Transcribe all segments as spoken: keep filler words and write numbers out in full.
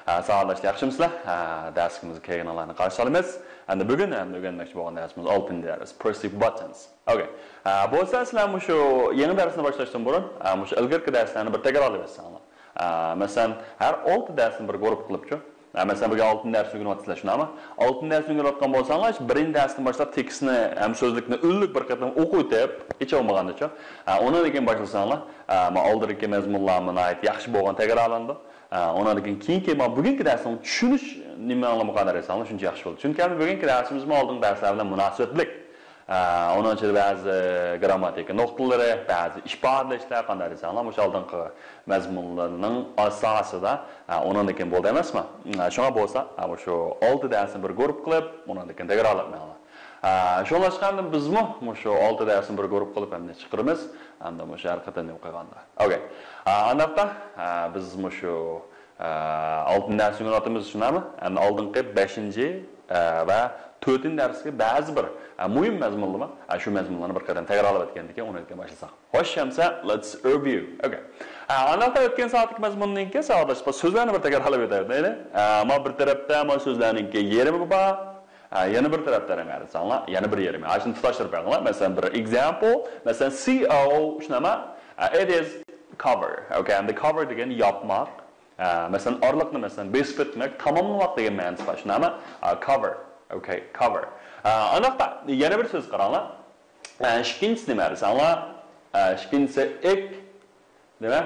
ھە، ساۋاقداشلار، ياخشىمۇسىلەر؟ ھە، دەرسىمىزگە كەلگىنىڭلارنى قارشى ئالىمىز. ئەمدى بۈگۈن، ئەمدى ئۆگەنمەكچى بولغان دەرسىمىز ئالتىنچى دەرس، Press Your Buttons. ئوكەي. ھە، بولسا سىلەر مۇشۇ يېڭى دەرسنى باشلاشتىن بۇرۇن، ھە، مۇشۇ ئىلگىرىكى دەرسلەرنى بىر تەكرارلىۋەتسەڭلار. ھە، مەسىلەن، ھەر ئالتە دەرسنى بىر گۇرۇپپا قىلىپچۇ. ھە، مەسىلەن، بۈگۈن ئالتىنچى دەرسنى ئۆگىنىۋاتىسىلەر، شۇنداقمۇ؟ ئالتىنچى دەرسنى ئۆگىنىۋاتقان بولساڭلار، بىرىنچى دەرستىن باشلاپ تېكىستنى ھەم سۆزلۈكنى ئۈنلۈك بىر قېتىم ئوقۇۋېتىپ، ھېچ بولمىغاندىچۇ. ھە، ئۇنىڭدىن كېيىن باشلىساڭلار، ھە، ما ئالدىدىكى مەزمۇنلارمۇ ناھايىتى ياخشى بولغان تەكرارلىنىدۇ. ئە، ئۇنىڭدىن كېيىن، كېيىنكى ما بۈگۈنكى دەرسنىڭ چۈشىنىش نېمىڭلارمۇ قانداق دېسەڭلار شۇنچە ياخشى بولىدۇ. چۈنكى ھەم بۈگۈنكى دەرسىمىزمۇ ئالدىنقى دەرسلەر بىلەن مۇناسىۋەتلىك. ئە، ئۇنىڭ ئىچىدە بەزى گىرامماتىكا نۇقتىلىرى، بەزى ئىپادىلەشلەر قانداق دېسەڭلار مۇشۇ ئالدىنقى مەزمۇنلارنىڭ ئاساسىدا، ئە، ئۇنىڭدىن كېيىن بولدى ئەمەسمۇ؟ ئە، شۇڭا بولسا، ئە، مۇشۇ ئالتە دەرسنى بىر گۇرۇپپا قىلىپ، ئۇنىڭدىن كېيىن تەكرارلاپ مېڭىڭلار. ئە، شۇڭلاشقاندا بىزمۇ مۇشۇ ئالتە دەرسنى بىر گۇرۇپپا قىلىپ ئەمدى چىقىرىمىز. ئەمدى مۇشۇ ھەر قېتىم نېمە قىلغاندا. ئوكەي. ئە، ئانداقتا، ئە، بىز مۇشۇ، ئە، ئالتىنچى دەرسنى ئۆگىنىۋاتىمىز، شۇنداقمۇ؟ ئەمدى ئالدىنقى بەشىنچى، ئە، ۋە تۆتىنچى دەرسكە بەزى بىر، ئە، مۇھىم مەزمۇنلار بار. ئە، شۇ مەزمۇنلارنى بىر قېتىم تەكرارلاپ ئۆتكەندىن كېيىن ئۇنى ئۆتكەن باشلىساق. خوش، ئەمسە، let's review. ئوكەي. ئە، ئانداقتا ئۆتكەن سائەتتىكى مەزمۇننىڭكى ساۋاقداشلار سۆزلەرنى بىر تەكرارلاپ ئۆتەيلى. ئە، ما بىر تەرەپتە ما سۆزلەرنىڭكى يېرىمى بار. ئە، يەنە بىر تەرەپتە نېمە دېسەڭلار، يەنە بىر يېرىمى. ئاشۇنى تۇتاشتۇرۇپ بېرىڭلار. مەسىلەن، بىر example، مەسىلەن، C O شۇنداقمۇ؟ ئە، it is cover. ئوكەي، ئەمدى cover دېگەن ياپماق. ئە، مەسىلەن، ئارىلىقنى، مەسىلەن، بېسىپ ئۆتمەك، تاماملىماق دېگەن مەنىسى بار. شۇنداقمۇ؟ ئە، cover. ئوكەي، cover. ئە، ئانداقتا يەنە بىر سۆز قاراڭلار. ئە، ئىككىنچىسى نېمە دېسەڭلار؟ ئە، ئىككىنچىسى ik نېمە؟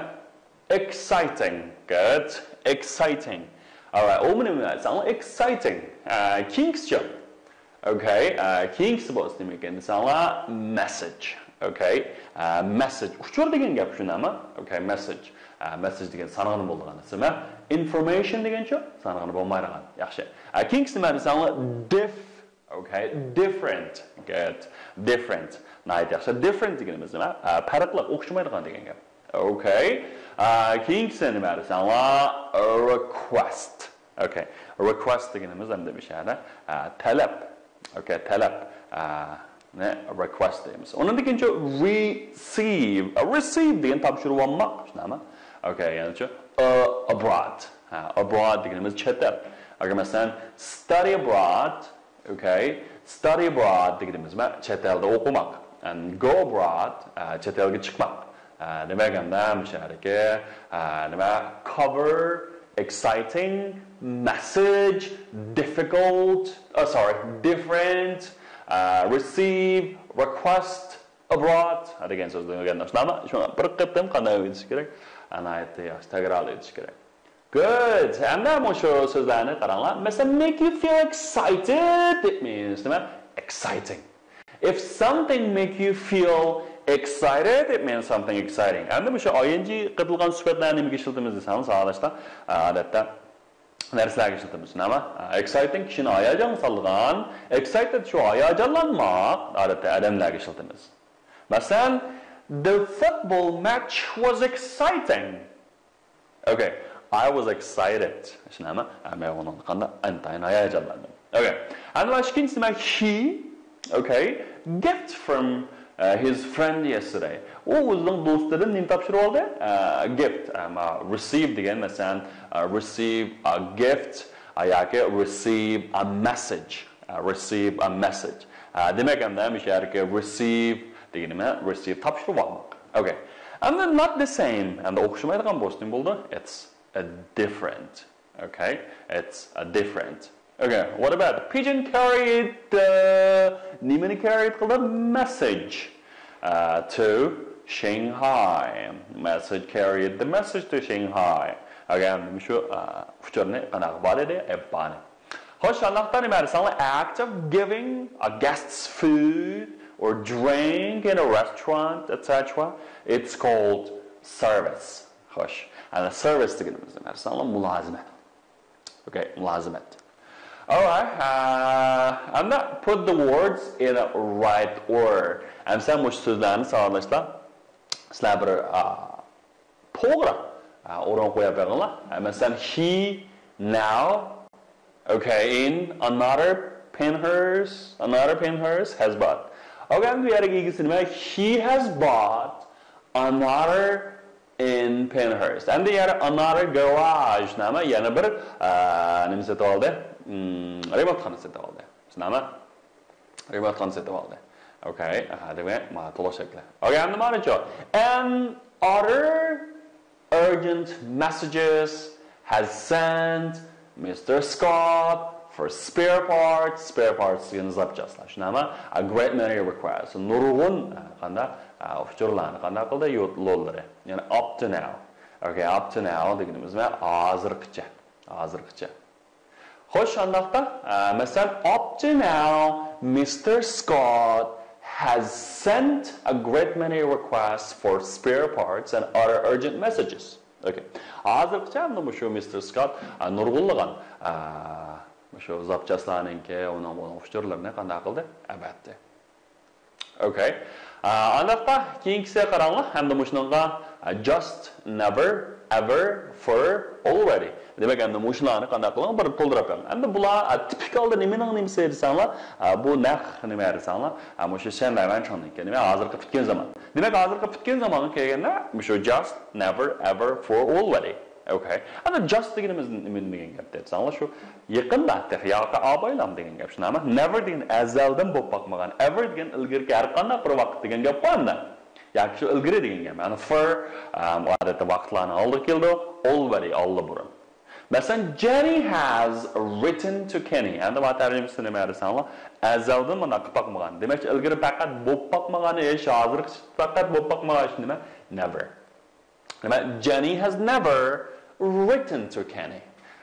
Exciting. Good. Exciting. Alright. ئۇمۇ نېمە دېسەڭلار؟ Exciting. ئە، كېيىنكىسىچۇ؟ ئوكەي. ئە، كېيىنكىسى بولسا نېمە ئىكەن دېسەڭلار؟ Message. ئوكەي. ئە، message. ئۇچۇر دېگەن گەپ شۇنداقمۇ؟ ئوكەي، message. ئە، message دېگەن سانىغىنى بولىدىغان نەرسە. Information دېگەنچۇ؟ سانىغىنى بولمايدىغان. ياخشى. ئە، كېيىنكىسى نېمە دېسەڭلار؟ Diff. ئوكەي، different. Good. Different. ناھايىتى ياخشى. Different دېگىنىمىز نېمە؟ ئە، پەرقلىق، ئوخشىمايدىغان دېگەن گەپ. ئوكەي. ئە، كېيىنكىسى نېمە دېسەڭلار؟ Request. ئوكەي. Request دېگىنىمىز ئەمدى مۇشۇ يەردە، ئە، تەلەپ. ئوكەي، تەلەپ. ئە، نى request دەيمىز. ئۇنىڭدىن كېيىنچۇ receive. ئە، receive دېگەن تاپشۇرۇۋالماق. شۇنداقمۇ؟ ئوكەي، يەنىچۇ، ئە، abroad. ھە، abroad دېگىنىمىز چەت ئەل. ئەگەر مەسىلەن، study abroad، ئوكەي. Study abroad دېگىنىمىز نېمە؟ چەت ئەلدە ئوقۇماق. And go abroad، ئە، چەت ئەلگە چىقماق. ئە، دېمەك، ئەمدى مۇشۇ يەردىكى، ئە، نېمە؟ Cover، exciting، message، difficult، ئە، sorry، different، ئە، receive، request، abroad دېگەن سۆزلەرنى ئۆگەندۇق. شۇنداقمۇ؟ شۇڭا بىر قېتىم قانداق ئۆگىنىش كېرەك؟ ئە، ناھايىتى ياخشى تەكرارلىۋېتىش كېرەك. Good. ئەمدى مۇشۇ سۆزلەرنى قاراڭلار. مەسىلەن، make you feel excited، it means نېمە؟ Exciting. If something make you feel excited, it means something exciting. ئەمدى مۇشۇ I N G قېتىلغان سۈپەتلەرنى نېمىگە ئىشلىتىمىز دېسەڭلار، ساۋاقداشلار، ئادەتتە نەرسىلەرگە ئىشلىتىمىز. نېمە؟ Exciting كىشىنى ھاياجانغا سالىدىغان، excited شۇ ھاياجانلانماق، ئادەتتە ئادەملەرگە ئىشلىتىمىز. مەسىلەن، the football match was exciting. Okay, I was excited. شۇنداقمۇ؟ ھە، مەن ئۇنىڭغا قانداق ئىنتايىن ھاياجانلاندىم. Okay. ئەمدى ئىككىنچىسى نېمە؟ He, okay, gift from, uh, his friend yesterday. ئۇ ئۆزىنىڭ دوستىدىن نېمە تاپشۇرۇپ ئالدى؟ ئە، gift. ئەمما receive دېگەن، مەسىلەن، ئە، receive a gift، ئە، ياكى receive a message. ئە، receive a message. ئە، دېمەك، ئەمدى مۇشۇ يەردىكى receive دېگىنى نېمە؟ Receive، تاپشۇرۇپ ئالماق. Okay. ئەمدى not the same. ئەمدى ئوخشىمايدىغان بولسا نېمە بولىدۇ؟ It's a different. Okay, it's a different. Okay, what about pigeon carried the، نېمىنى carried قىلدى؟ Message, uh, to Shanghai. Message carried the message to Shanghai. Okay, مۇشۇ، uh, ئۇچۇرنى قانداق بار ئىدى؟ ئەپ بارنى. خوش، ئانداقتا نېمە دېسەڭلار؟ Act of giving a guest's food or drink in a restaurant, et cetera. It's called service. خوش. ئەنە service دېگىنىمىز نېمە دېسەڭلار؟ مۇلازىمەت. Okay, مۇلازىمەت. Alright, uh, ئەمدى put the words in a right order. ئەمسە مۇشۇ سۆزلەرنى ساۋاقداشلار، سىلەر بىر، uh، توغرا، uh، ئورۇن قويۇپ بېرىڭلار. Uh، مەسىلەن، he now, okay, in another Pinehurst, another Pinehurst has bought. Okay، ئەمدى بۇ يەردىكى ئىگىسى نېمە؟ He has bought another in Pinehurst. ئەمدى يەنە another garage نېمە؟ يەنە بىر، ئە، نېمە سېتىۋالدى؟ ئىم، رېمونتخانا سېتىۋالدى. نېمە؟ رېمونتخانا سېتىۋالدى. Okay، ئاھا، دېمەك، مانا تولۇق شەكلى. Okay، ئەمدى مانىچۇ؟ And other urgent messages has sent Mister Scott for spare parts. Spare parts دېگەن زاپچاسلار. شۇنداقمۇ؟ A great many requests. نۇرغۇن، ئە، قانداق، ئە، ئۇچۇرلارنى قانداق قىلدى؟ يوللىدى. يەنى up to now. Okay، up to now دېگىنىمىز نېمە؟ ھازىرغىچە. ھازىرغىچە. خوش، شۇنداقتا، ئە، مەسىلەن، up to now, Mister Scott has sent a great many requests for spare parts and other urgent messages. Okay. ھازىرغىچە ئەمدى مۇشۇ مىستېر سكوت، ئە، نۇرغۇنلىغان، ئە، مۇشۇ زاپچاسلارنىڭكى، ئۇنىڭ، ئۇنىڭ ئۇچۇرلىرىنى قانداق قىلدى؟ ئەۋەتتى. Okay. ئە، ئانداقتا كېيىنكىسىگە قاراڭلار. ھەمدە مۇشۇنىڭغا، ئە، just، never، ever، for، already. دېمەك، ئەمدى مۇشۇلارنى قانداق قىلىڭ؟ بىر تولدۇرۇپ بېرىڭ. ئەمدى بۇلار، ئە، تىپىك ھالدا نېمىنىڭ نېمىسى دېسەڭلار، ئە، بۇ نەق نېمە دېسەڭلار، ئە، مۇشۇ شەن دايۋەن چاڭنىڭكى نېمە؟ ھازىرقى پۈتكۈل زامان. دېمەك، ھازىرقى پۈتكۈل زامانغا كەلگەندە مۇشۇ just، never، ever، for، already. Okay. ئەمدى just دېگىنىمىز نېمە دېگەن گەپ دېسەڭلار، شۇ يېقىندا، تېخى ياكى ئابايلام دېگەن گەپ، شۇنداقمۇ؟ Never دېگەن ئەزەلدىن بولۇپ باقمىغان، ever دېگەن ئىلگىرىكى ھەر قانداق بىر ۋاقىت دېگەن گەپ قويامدا. ياكى شۇ ئىلگىرى دېگەن گەپ. يەنى for، ئەم، ئادەتتە ۋاقىتلارنىڭ ئالدىغا كېلىدۇ، already، ئاللىبۇرۇن. مەسىلەن، Jenny has written to Kenny. ئەمدى بۇ تەرجىمىسى نېمە دېسەڭلار، ئەزەلدىن بۇنداق قىلىپ باقمىغان. دېمەكچى، ئىلگىرى پەقەت بولۇپ باقمىغان ئىش، ھازىرغىچە پەقەت بولۇپ باقمىغان ئىش نېمە؟ Never. نېمە؟ Jenny has never written to Kenny.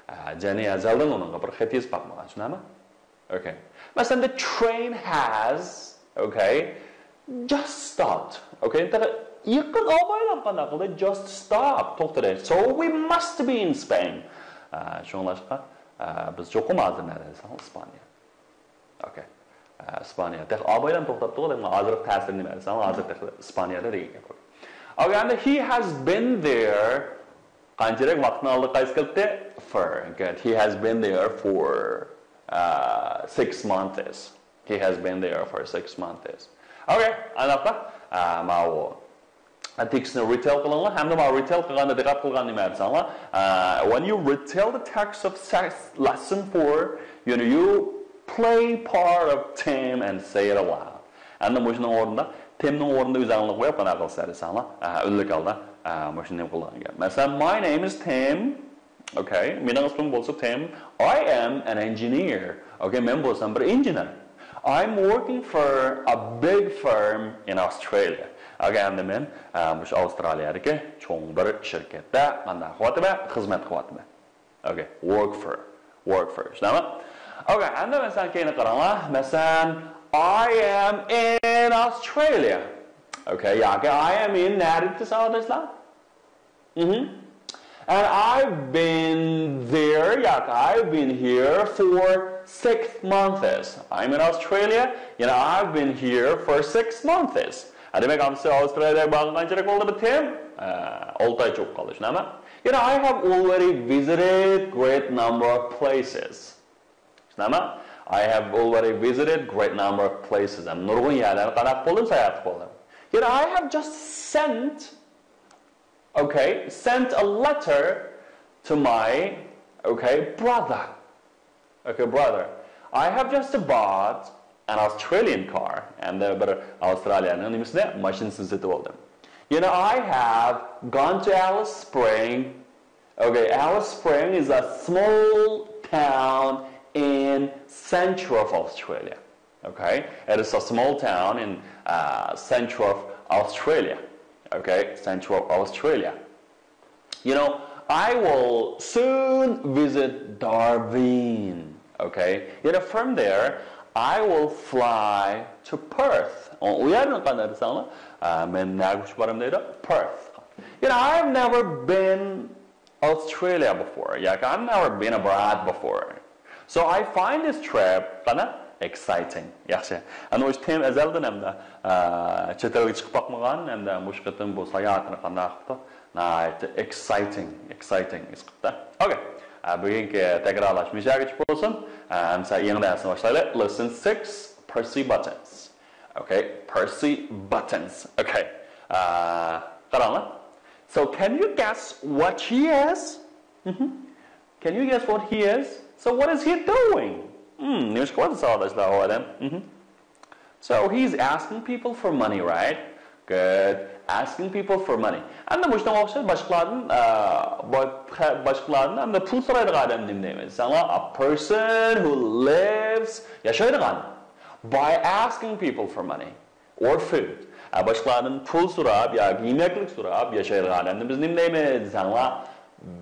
ئە، جېنى ئەزەلدىن ئۇنىڭغا بىر خەت يېزىپ باقمىغان، شۇنداقمۇ؟ Okay. مەسىلەن، the train has، okay, just stopped. Okay، تېخى يېقىن ئابايلام قانداق قىلدى؟ Just stopped، توختىدى. So we must be in Spain. ئە، شۇڭلاشقا، ئە، بىز چوقۇم ھازىر نەدە دېسەڭ، ئىسپانىيە. Okay. ئە، ئىسپانىيە. تېخى ئابايلام توختاپتۇغۇ، دەيمەن، ھازىرقى تەسىرى نېمە دېسەڭ، ھازىر تېخى ئىسپانىيەدە دېگەن گەپ. Okay، and he has been there. قانچىلىك ۋاقىتنىڭ ئالدىغا قايسى كەلدى؟ For. Good. He has been there for, uh, six months. He has been there for six months. Okay، ئانداقتا، ئە، ماۋۇ تېكىستنى retell قىلىڭلار. ھەمدە ماۋۇ retell قىلغاندا دىققەت قىلغان نېمە دېسەڭلار، ئە، when you retell the text of sex lesson four, you know, you play part of Tim and say it aloud. ئەمدى مۇشۇنىڭ ئورنىدا، تىمنىڭ ئورنىدا ئۆزۈڭلارنى قويۇپ قانداق قىلىسىلەر دېسەڭلار، ئە، ئۈنلۈك ھالدا، ئە، مۇشۇنى قىلغان گەپ. مەسىلەن، my name is Tim. Okay، مېنىڭ ئىسمىم بولسا تىم. I am an engineer. Okay، مەن بولسام بىر ئىنژېنېر. I'm working for a big firm in Australia. Okay، ئەمدى مەن، ئە، مۇشۇ ئاۋسترالىيەدىكى چوڭ بىر شىركەتتە قانداق قىلىۋاتىمەن؟ خىزمەت قىلىۋاتىمەن. Okay، work for، work for. شۇنداقمۇ؟ Okay، ئەمدى مەسىلەن، كېيىنى قاراڭلار. مەسىلەن، I am in Australia. Okay، ياكى I am in نەدە دېسە، ئادەتلەر. Mm-hmm. And I've been there، ياكى I've been here for six months. I'm in Australia، يەنى I've been here for six months. ھە، دېمەك، ئەمدى ئاۋسترالىيەگە بارغىلى قانچىلىك بولدى بۇ تىم؟ ئە، ئالتە ئاي چوقۇپ قالدى، شۇنداقمۇ؟ يەنى I have already visited great number of places. شۇنداقمۇ؟ I have already visited great number of places. ھەم نۇرغۇن يەرلەرنى قانداق قىلدىم، ساياھەت قىلدىم. يەنى I have just sent Okay, sent a letter to my, okay, brother. Okay, brother. I have just bought an Australian car. ئەمدى بىر ئاۋسترالىيەنىڭ نېمىسىنى، ماشىنىسىنى سېتىپ ئالدىم. يەنى I have gone to Alice Spring. Okay, Alice Spring is a small town in central of Australia. Okay, it is a small town in, uh, central of Australia. Okay, central of Australia. You know, I will soon visit Darwin. Okay, you know, from there, I will fly to Perth. ئۇ يەردىن قانداق دېسەڭلار، ئە، مەن نەگە ئۇچۇپ بارىمەن دەيدۇ؟ Perth. You know, I've never been Australia before. ياكى I've never been abroad before. So I find this trip kinda exciting. ياخشى. ئەنە مۇشۇ تىم ئەزەلدىن ھەمدە، ئە، چەت ئەلگە چىقىپ باقمىغان، ھەمدە مۇشۇ قېتىم بۇ ساياھىتىنى قانداق قىپتۇ؟ ناھايىتى exciting، exciting ھېس قىپتۇ. Okay. ئە، بۈگۈنكى تەكرارلاش مۇشۇ يەرگىچە بولسۇن. ئە، ئەمسە يېڭى دەرسنى باشلايلى. Lesson six, pressy buttons. Okay, pressy buttons. Okay. ئە، قاراڭلار. So can you guess what he is? Mhm. Can you guess what he is? So what is he doing? Hmm, نېمە ئىش قىلىۋاتىدۇ ساۋاقداشلار ئۇ ئادەم؟ Mhm. So he's asking people for money, right? Good. Asking people for money. ئەمدى مۇشۇنىڭغا ئوخشاش باشقىلاردىن، ئە، با-، خە-، باشقىلاردىن ئەمدى پۇل سورايدىغان ئادەم نېمە دەيمىز؟ ساڭا a person who lives، ياشايدىغان. By asking people for money or food. ئە، باشقىلاردىن پۇل سوراپ ياكى يېمەكلىك سوراپ ياشايدىغان ئادەمنى بىز نېمە دەيمىز؟ ساڭا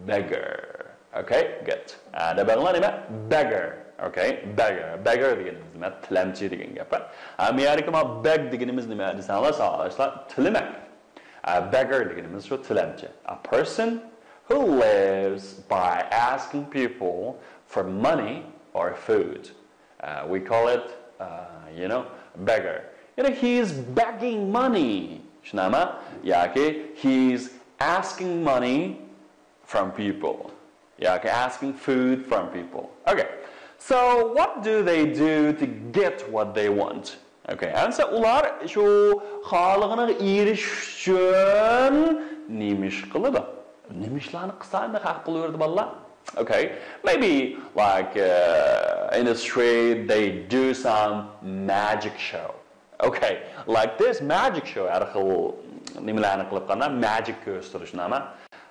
beggar. Okay, good. ئە، دەپ بېقىڭلار نېمە؟ Beggar. Okay, beggar. Beggar دېگىنىمىز نېمە؟ تىلەمچى دېگەن گەپ. ئە، مەيەردىكى ما beg دېگىنىمىز نېمە دېسەڭلار، ساۋاقداشلار، تىلىمەك. ئە، beggar دېگىنىمىز شۇ تىلەمچى. A person who lives by asking people for money or food. Uh, we call it, uh, you know, beggar. You know, he is begging money. شۇنداقمۇ؟ ياكى he is asking money from people. ياكى asking food from people. Okay. So what do they do to get what they want? Okay. ئەمسە ئۇلار شۇ خالىغىنىغا ئېرىشىش ئۈچۈن نېمە ئىش قىلىدۇ؟ نېمە ئىشلارنى قىلسا ئەمدى ھەق بولۇۋېرىدۇ بالىلار؟ Okay. Maybe like uh, in the street they do some magic show. Okay, like this magic show، ھەر خىل نېمىلەرنى قىلىپ قانداق magic كۆرسىتىدۇ شۇنداقمۇ؟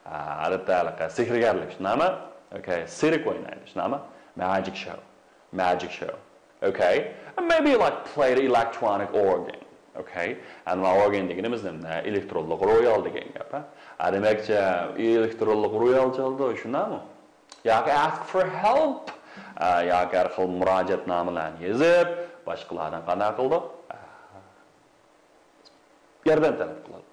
ئادەتتە ھېلىقى سېھىرگەرلىك شۇنداقمۇ؟ Okay، سىرك ئوينايدۇ شۇنداقمۇ؟ Magic show، magic show. Okay, and maybe like play the electronic organ. Okay, ئەمما ئورگان دېگىنىمىز نېمە؟ ئېلېكترونلۇق رويال دېگەن گەپ. ھە، دېمەكچى، ئېلېكترونلۇق رويال چالىدۇ شۇنداقمۇ؟ ياكى ask for help، ئە، ياكى ھەر خىل مۇراجىئەتنامىلەرنى يېزىپ، باشقىلاردىن قانداق قىلىدۇ؟ ئە، ياردەم تەلەپ قىلىدۇ.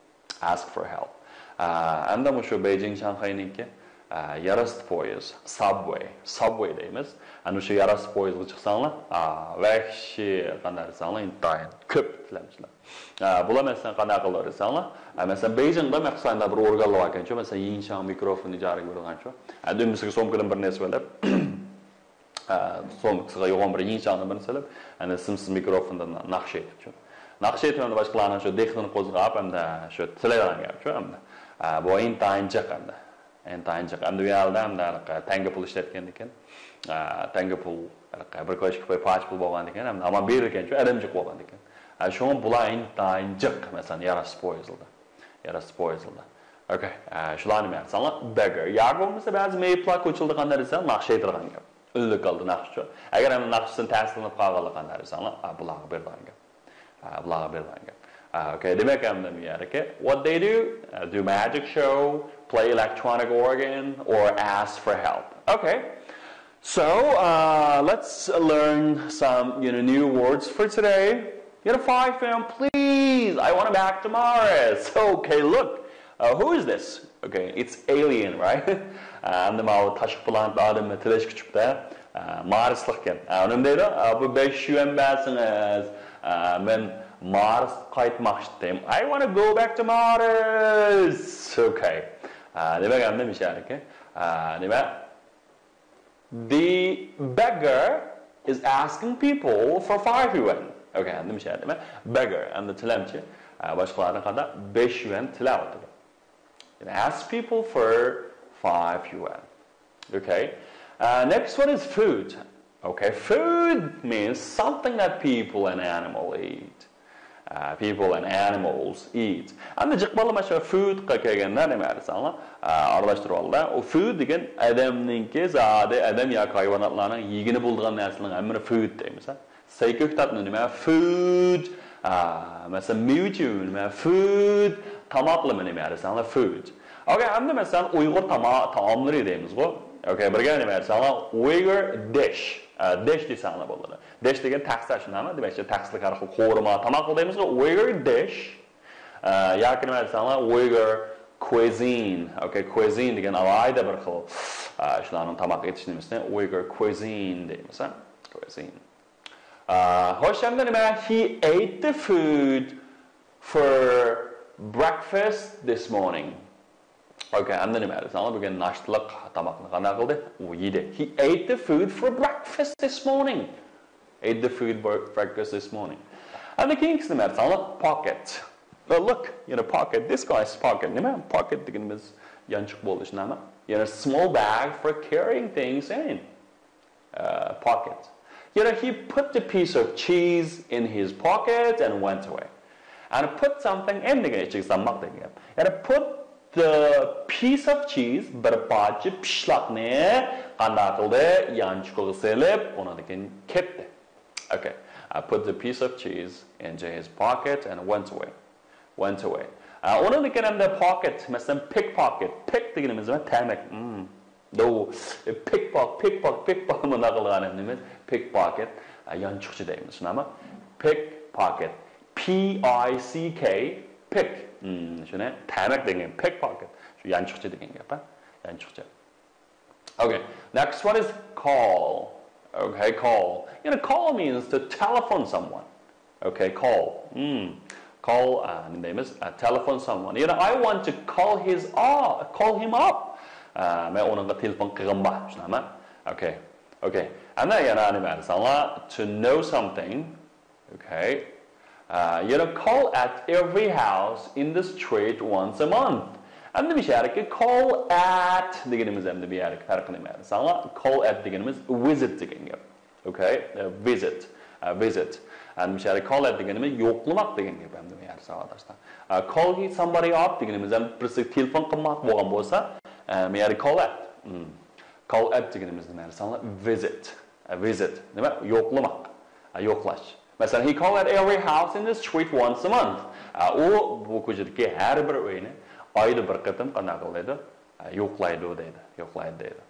Ask for help. ئە، ئەمدى مۇشۇ بېيجىڭ شاڭخەينىڭكى، ئە، يەر ئاستى پويىز، subway، subway دەيمىز. ئەنە شۇ يەر ئاستى پويىزغا چىقساڭلار، ئە، ۋەھشىي قانداق دېسەڭلار، ئىنتايىن كۆپ تىلەمچىلەر. ئە، بۇلار مەسىلەن قانداق قىلىدۇ دېسەڭلار، ئە، مەسىلەن بېيجىڭدا مەخسۇس بىر ئورگانلار باركەنچۇ، مەسىلەن يىڭچاڭ مىكروفوننى ئىجارىگە بېرىدىغانچۇ. ئە، دۈمبىسىگە سومكىدىن بىرنى ئېسىۋېلىپ، ئە، سومكىسىغا يوغان بىر يىڭچاڭدىن بىرنى سېلىپ، ئەنە سىمسىز مىكروفوندىن ناخشا ئېيتىپچۇ. ناخشا ئېيتىپ ئەمدى باشقىلارنىڭ شۇ دىققىتىنى قوزغاپ، ئەمدى شۇ تىلەيدىغان گەپچۇ ئەمدى. ئە، بۇ ئىنتايىن جىق ئەمدى. ئىنتايىن جىق. ئەمدى ئۇ يەردە ئەمدى ھېلىقى تەڭگە پۇل ئىشلەتكەندىكىن، ئە، تەڭگە پۇل، ھېلىقى بىر كوچكا پاي پاچە پۇل بولغاندىكىن، ئەمدى ھامان بېرىدىكەنچۇ، ئادەم جىق بولغاندىكىن. ئە، شۇڭا بۇلار ئىنتايىن جىق، مەسىلەن، يەر ئاستى پويىزلىدا. يەر ئاستى پويىزلىدا. ئوكەي، ئە، شۇلارنى مەن ساڭا beggar. ياكى بولمىسا بەزى مېيىپلار كوچىلىدا قانداق دېسەم، ناخشا ئېيتىدىغان گەپ. ئۈنلۈك ھالدا ناخشىچۇ. ئەگەر ئەمدى ناخشىسىدىن تەسىرلىنىپ قالغانلار قانداق دېسەڭلار، ئە، بۇلارغا بېرىدىغان گەپ. ئە، بۇلارغا بېرىدىغان گەپ. ئە، ئوكەي، دېمەك ئەمدى بۇ يەردىكى، what they do, ئە، do magic show, play electronic organ, or ask for help. Okay. So, uh, let's learn some, you know, new words for today. You know, five p.m., please, I want to back to Mars. Okay, look, uh, who is this? Okay, it's alien, right? ئەمدى ماۋۇ تاشقى پلانېتا ئادەملەر تىلەشكە چۈشۈپتۇ. ئە، مارسلىقكەن. ئە، ئۇنىمۇ دەيدۇ، ئە، بۇ بەش يۈەن بەرسىڭىز، ئە، مەن مارسقا قايتماقچى. I want to go back to Mars. Okay. ئە، دېمەك ئەمدى مىشەدىكى، ئە، نېمە؟ The beggar is asking people for five yuan. Okay، ئەمدى مىشەدە نېمە؟ Beggar، ئەمدى تىلەمچى. ئە، باشقىلاردىن قانداق؟ بەش يۈەن تىلەۋاتىدۇ. It asks people for five yuan. Okay. Uh, next one is food. Okay, food means something that people and animal eat. Uh, people and animals eat. ئەمدى جىق بالا مانا شۇ food قا كەلگەندە نېمە دېسەڭلار، ئارىلاشتۇرۇۋالدى. ئۇ food دېگەن ئادەمنىڭكى زادى، ئادەم ياكى ھايۋاناتلارنىڭ يېگىنى بولىدىغان نەرسىلەرنىڭ ھەممىنى food دەيمىز. سەي كۆكتاتنى نېمە؟ Food. ئا، مەسىلەن، مېۋە-چېۋە نېمە؟ Food. تاماقلىما نېمە دېسەڭلار؟ Food. ئوكەي، ئەمدى مەسىلەن، ئۇيغۇر تاما-، تائاملىرى دەيمىزغۇ. ئوكەي، بىرگە نېمە دېسەڭلار؟ Uyghur dish. ئا، dish دېسەڭلار بولىدۇ. Dish دېگەن تەخسە شۇنداقمۇ؟ دېمەكچى، تەخسىلىك ھەر خىل قورۇما تاماق دەيمىزغۇ. Uyghur dish. ئا، ياكى نېمە دېسەڭلار؟ Uyghur cuisine. ئوكەي، cuisine دېگەن ئالاھىدە بىر خىل، ئا، شۇلارنىڭ تاماق ئېتىش نېمىسىنى Uyghur cuisine دەيمىز، ھە؟ Cuisine. ئا، خوش، ئەمدى نېمە؟ He ate the food for breakfast this morning. ئوكەي، ئەمدى نېمە دېسەڭلار، بۈگۈن ناشتىلىق تاماقنى قانداق قىلدى؟ ئۇ يېدى. He ate the food for breakfast this morning. Ate the food for breakfast this morning. ئەمدى كېيىنكىسى نېمە دېسەڭلار؟ Pocket. Oh, look, you know, pocket. This guy's pocket. نېمە؟ Pocket دېگىنىمىز يانچۇق بولۇشى نېمە؟ You know, small bag for carrying things in. Uh, pocket. You know, he put the piece of cheese in his pocket and went away. And put something in دېگەن ئىچىگە سالماق دېگەن گەپ. يەنى put the piece of cheese، بىر پارچە پىشلاقنى قانداق قىلدى؟ يانچۇقىغا سېلىپ، ئۇنىڭدىن كېيىن كەتتى. Okay. I put the piece of cheese into his pocket and went away. Went away. ئۇنىڭدىن كېيىن ئەمدى pocket، مەسىلەن، pickpocket. Pick دېگىنىمىز نېمە؟ تەمەك. Hmm. دو. Pickpocket، pickpocket، pickpocket مۇنداق قىلغان نېمە؟ Pickpocket. يانچۇقچى دەيمىز، شۇنداقمۇ؟ Pickpocket. P I C K، pick. Hmm، شۇنى تەمەك دېگەن، pickpocket. شۇ يانچۇقچى دېگەن گەپ، ھە؟ يانچۇقچى. Okay, next one is call. Okay, call. You know, call means to telephone someone. Okay, call. Hmm. Call, uh, nima deymiz? Uh, telephone someone. You know, I want to call his uh, call him up. Uh, men uningga telefon qilg'im bor, shunami? Okay. Okay. Ana yana nima desanglar, to know something. Okay. Uh, you know, call at every house in the street once a month. Endi bu yerga call at deganimiz endi bu yerga farqi nima? Desanglar, call at deganimiz visit degan gap. Okay, uh, visit, uh, visit. Endi bu yerga call at deganimiz yo'qlamoq degan gap endi bu yerda savodoslar. Uh, call somebody up deganimiz ham birisi telefon qilmoq bo'lgan bo'lsa, uh, bu yerga call at. Hmm. Call at deganimiz nima? Desanglar, visit. Uh, visit. Nima? Yo'qlamoq. Uh, yo'qlash. Masalan, he called at every house in the street once a month. Uh, u bu ko'chadagi har bir uyni oyda bir qatim qanday qiladi? Uh, yo'qlaydi deydi. Yo'qlaydi deydi.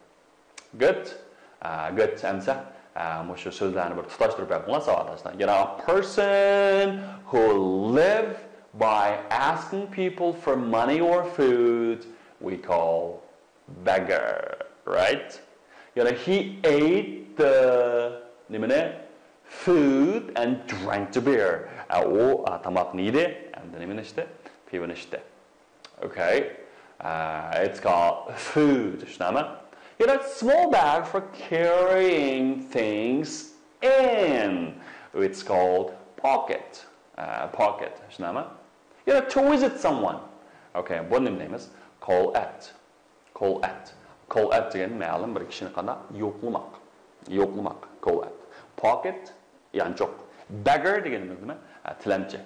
Good. Uh, good. Endi, uh, mushu so'zlarni bir tutashtirib baqinglar, savodoslar. You know, a person who live by asking people for money or food, we call beggar, right? You know, he ate the, nimani? Food and drank the beer. Uh, u, uh, tomoqni yedi, endi nimani ichdi? Pivoni ichdi. Okay. Uh, it's called food. Shunami? You know, small bag for carrying things in. It's called pocket. Uh, pocket. Shunami? You know, to visit someone. Okay, bu nima deymiz? Call at. Call at. Call at degan ma'lum bir kishini qanday? Yo'qlamoq. Yo'qlamoq. Call at. Pocket, yanchoq. Beggar deganimiz nima? Ha, tilamchi.